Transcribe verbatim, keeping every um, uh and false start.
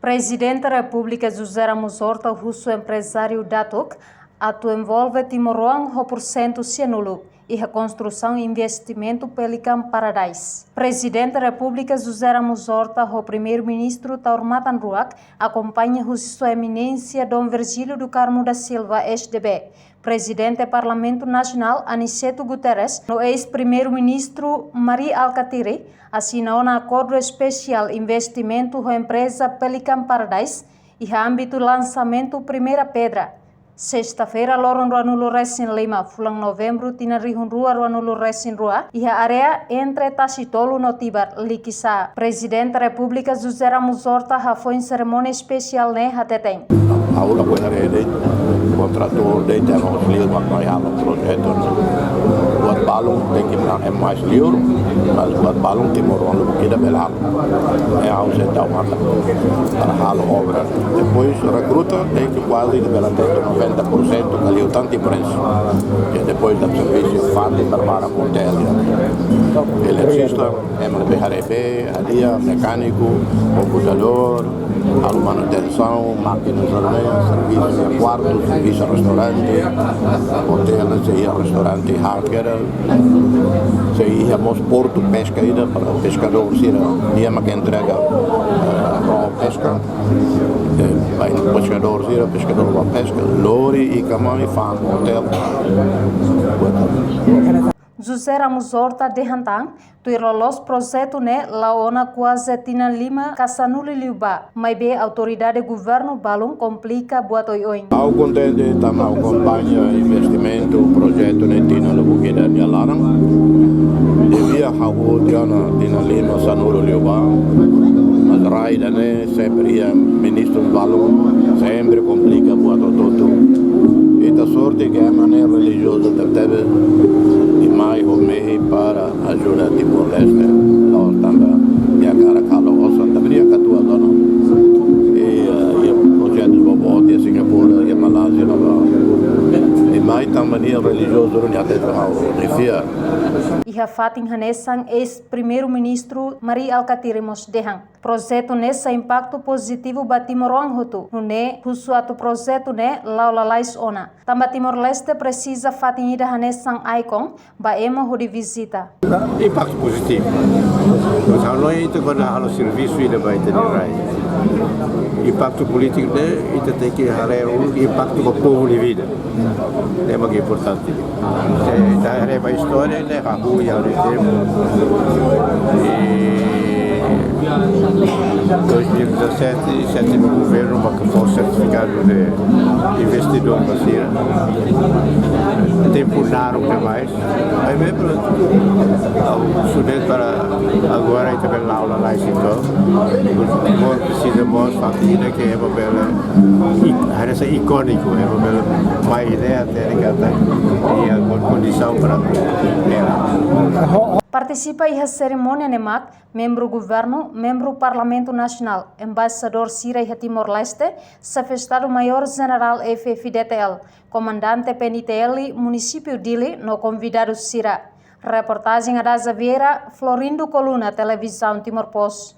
Prezidente Repúblika José Ramos Horta husu emprezáriu datuk atu envolve timoroan ho porsentu sianulu iha konstrusaun investimentu Pelican Paradise. Prezidente Repúblika José Ramos Horta ho Primeiru-Ministru Taur Matan Ruak akompaña husi Sua Eminénsia Dom Virgílio do Carmo da Silva, S D B, Prezidente Parlamentu Nasionál Aniceto Guterres no eis-Primeiru-Ministru Mari Alkatiri asina ona akordu espesiál investimentu ho empreza Pelican Paradise iha ámbitu lansamentu primeira pedra, sesta-feira, loron ruanulu-resin-lima, fulan Novembru, tinan rihun rua ruanulu-resin-rua, iha área entre Tasitolu no Tibar, Likisá. Prezidente Repúblika José Ramos Horta hafoin serimónia espesiál ne'e hateten. Ha'u la puede rede, kontratór de'it, temos liu mak mai halo projetu. Buat balun tenke plan é mais liu, mas buat balun timoroan lubuk ida bele halo. É ha'u sentau mata para halo obra. Depois rekruta, tenke kuaze ita bele ter noventa por cento ka liután nia presu. I depois dá servisu fatin para para hotel, eletricista, M P H R B, alia, mekániku, komputadór, halo manutensaun, mákina, servisu iha kuartu, servisu restaurante, hotel, sei iha restaurante, hardware, sei iha mós portu peska ida para peskadór sira, nia mak entrega, eh, ró peska, eh, ba peskadór sira, peskadór ba peska, lori i kamai, fa'an hotel. José Ramos Horta dehan tan, tuir loloos projetu ne'e la'o ona kuaze tinan lima ka sanulu liubá, maibé autoridade governu balun komplika buat oioin. Ha'u kontente tanba ha'u akompaña investimentu projetu ne'e tinan lubuk ida nia laran. Devia ha'u tiha ona tinan lima sanulu liubá, mas rai ida-ne'e sempre iha ministru balun, sempre komplika buat hotu-hotu. Ita sorte ke ema ne'e relijiozu tebetebes i mai ho mehi para ajuda Timor-Leste. La'ós tanba nia hakarak halo osan, tanba nia katuas ona. I, eh, iha projetu boboot iha Singapura, iha Malázia, no ba. I mai tanba nia relijiozu, nia hatete ha'u, nia fiar. Iha fatin hanesan, eis-Primeiru-Ministru Mari Alkatiri mós dehan, projetu ne'e sai impaktu pozitivu ba timoroan hotu, nune'e husu atu projetu ne'e la'o lalais ona. Tanba Timor-Leste presiza fatin ida hanesan Aikon ba ema hodi vizita. Impaktu pozitivu. Mas ha'u hanoin ita kuandu halo servisu ida ba ita-nia rai. Impaktu polítiku ne'e ita tenke haree impaktu ba povu nia vida. Ne'e mak importante. Se ita haree ba istória ne'e, hahú iha tempu. I dois mil e dezassete, sétimu governu mak fó sertifikadu de investidór ba sira. Tempu naruk demais. Mas mesmu, ha'u sujetu para agora ita bele la'o lalais entaun. Timor presiza mós fatin ida ke ema bele i-, hanesan ikóniku, ema bele mai ideia, hatene katak iha kon-, kondisaun para bele. Partisipa iha serimónia ne'e mak membru governu, membru Parlamentu Nasionál, embaixadór sira iha Timor-Leste, Xefe Estadu-Maiór Jenerál F-FDTL, komandante P N T L Munisípiu Dili no konvidadu sira. Reportajen Adaza Vieira, Florindo Coluna, Televizaun Timor Post.